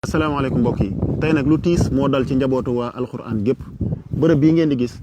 asalaamaaleykum mbokk yi tey nag lu tiis moo dal ci njabootu waa alxuraan gépp bërëb bii ngeen di gis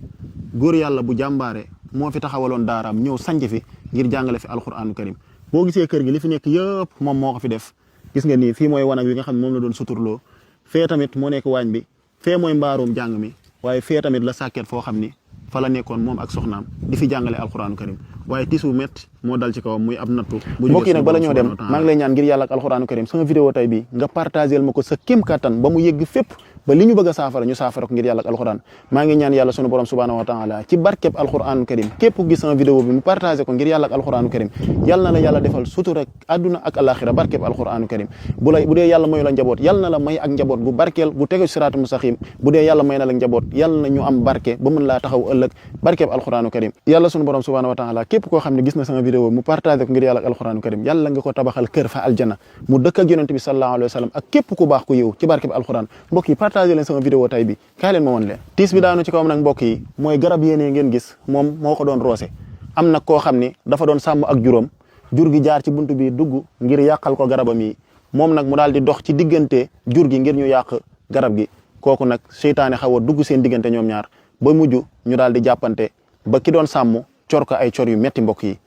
góor yàlla bu jàmbaare moo fi taxawaloon daaraam ñëw sanc fi ngir jàngale fi alxuraanu karim boo gisee kër gi li fi nekk yëpp moom moo ko fi def gis nga nii fii mooy wanag wi nga xam ne moom la doon suturloo fee tamit moo nekk waañ bi fee mooy mbaarum jàng mi waaye fee tamit la sàkket foo xam ni fa la nekkoon moom ak soxnaam di fi jàngale alxuraanu karim waaye tiis wu métti moo dal ci kawam muy ab nattu mbokk yi nag bala ñoo dem maa ngi lay ñaan ngir yàlla ak alxuraanu karim sama vidéo tay bi nga partagel ma ko sa kéem kattan ba mu yegg fépp ba li ñu bëgg a saafara ñu saafara ko ngir yàlla ak alxuraan maa ngi ñaan yàlla sunu borom subhanahu wa taala ci barkeb alxuraanu karim képp ku gis sama vidéo bi mu partagé ko ngir yàlla ak alxuraanu karim yàlla na la yàlla defal sutura ak àdduna ak alaxira barkeb alxuraanu karim bu dee yàlla mayu la njaboot yàlla na la may ak njaboot gu barkeel gu tegu siraatu mustaqim bu dee yàlla may na la njaboot yàlla na ñu am barke ba mën laa taxaw ëllëg barkeb alxuraanu karim yàlla sunu borom subhanahu wa taala képp koo xam ne gis na sama vidéo mu partagé ko ngir yàlla ak alxuraanu karim yàlla nga ko tabaxal kër fa aljana mu dëkk ak yonente bi sallallahu alayhi wa sallam ak képp ku baax ku yiw ci barkeb alxuraan mbokk yi partagé leen sama vidéo tay bi kaay leen ma woon leen tiis bi daanu ci kawam nag mbokk yi mooy garab yéenee ngeen gis moom moo ko doon roose am nag koo xam ni dafa doon sàmm ak juróom jur gi jaar ci buntu bi dugg ngir yàqal ko garabam yi moom nag mu daal di dox ci diggante jur gi ngir ñu yàq garab gi kooku nag seytaane xaw a dugg seen diggante ñoom ñaar ba mujj ñu daal di jàppante ba ki doon sàmm cor ko ay cor yu metti mbokk yi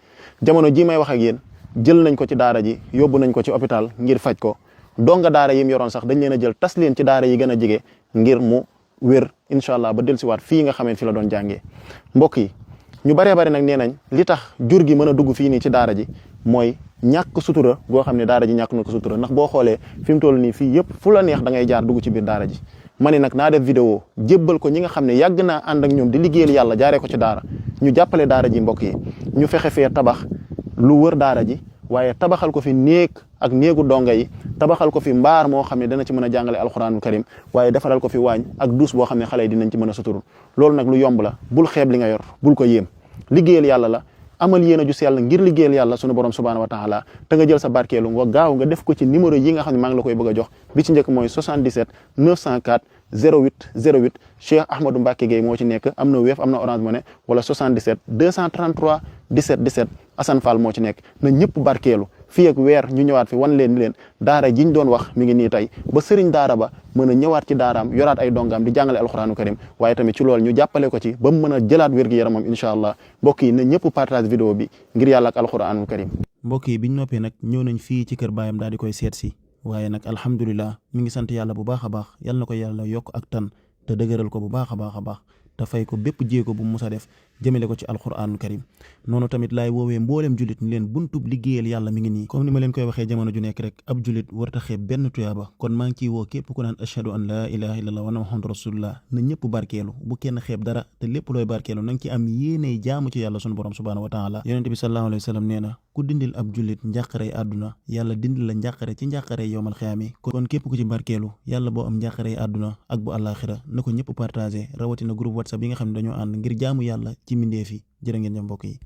jamono ji may wax ak yéen jël nañ ko ci daara ji yóbbu nañ ko ci hôpital ngir faj ko donga daara yi mu yoroon sax dañ leen a jël tas leen ci daara yi gën a jege ngir mu wér incha allah ba dellusiwaat fii nga xamee fi la doon jàngee mbokk yi ñu baree bari nag nee nañ li tax jur gi mën a dugg fii nii ci daara ji mooy ñàkk sutura goo xam ne daara ji ñàkk na ko sutura ndax boo xoolee fi mu toll nii fii yëpp fu la neex da ngay jaar dugg ci biir daara ji ma ne nag naa def vidéo jébbal ko ñi nga xam ne yàgg naa ànd ak ñoom di liggéeyal yàlla jaaree ko ci daara ñu jàppale daara ji mbokk yi ñu fexe fee tabax lu wër daara ji waaye tabaxal ko fi néeg ak néegu donga yi tabaxal ko fi mbaar moo xam ne dana ci mën a jàngale alxuraanul karim waaye defaral ko fi waañ ak duus boo xam ne xale yi dinañ ci mën a suturu loolu nag lu yomb la bul xeeb li nga yor bul ko yéem liggéeyal yàlla la amal yéen a ju sell ngir liggéeyal yàlla sunu borom subhanahu wa taala te nga jël sa barkeelu nga gaaw nga def ko ci numéro yi nga xam ne maa ngi la koy bëgg a jox bi ci njëkk mooy 77 904 08 08 Cheikh Ahmadou Mbacke Gueye moo ci nekk am na Wave am na Orange Money wala 77 233 17 17 Assane Fall moo ci nekk na ñëpp barkeelu fii ak weer ñu ñëwaat fi wan leen ni leen daara jiñ doon wax mi ngi nii tey ba sëriñ daara ba mën a ñëwaat ci daaraam yoraat ay dongaam di jàngale alxuraanu karim waaye tamit ci loolu ñu jàppale ko ci ba mu mën a jëlaat wér-gi-yaramam incha allah mbokk yi na ñëpp partage vidéo bi ngir yàlla ak alxuraanu karim mbokk yi biñ noppee nag ñëw nañ fii ci kër baayam daal di koy seet si waaye nag alhamdulilah mi ngi sant yàlla bu baax a baax yal na ko yàlla yokk ak tan te dëgëral ko bu baax a baax a baax te fay ko bépp jéego bu musa def jëmale ko ci alxuraanul karim noonu tamit laay woowee mbooleem julit ni leen buntub liggéeyal yàlla mi ngi nii comme ni ma leen koy waxee jamono ju nekk rek ab julit warta xeeb benn tuyaaba kon maa ngi ciy woo képp ku naan ashhadu an laa ilaha illallah wa anna muhammadu rasulullah na ñëpp barkeelu bu kenn xeeb dara te lépp looy barkeelu na nga ci am yéeney jaamu ci yàlla sunu borom subhanahu wa taala yonente bi sallallahu alayhi wa sallam nee na ku dindil ab julit njàqarey àdduna yàlla dindil la njàqare ci njàqarey yowmal xiyaami kon képp ku ci barkeelu yàlla boo am njàqarey àdduna ak bu àllaaxira na ko ñëpp partagé rawatina groupe whatsapp yi nga xam ne dañoo ànd ngir jaamu yàlla ci mbindeef yi jërë ngeen jëf mbokk yi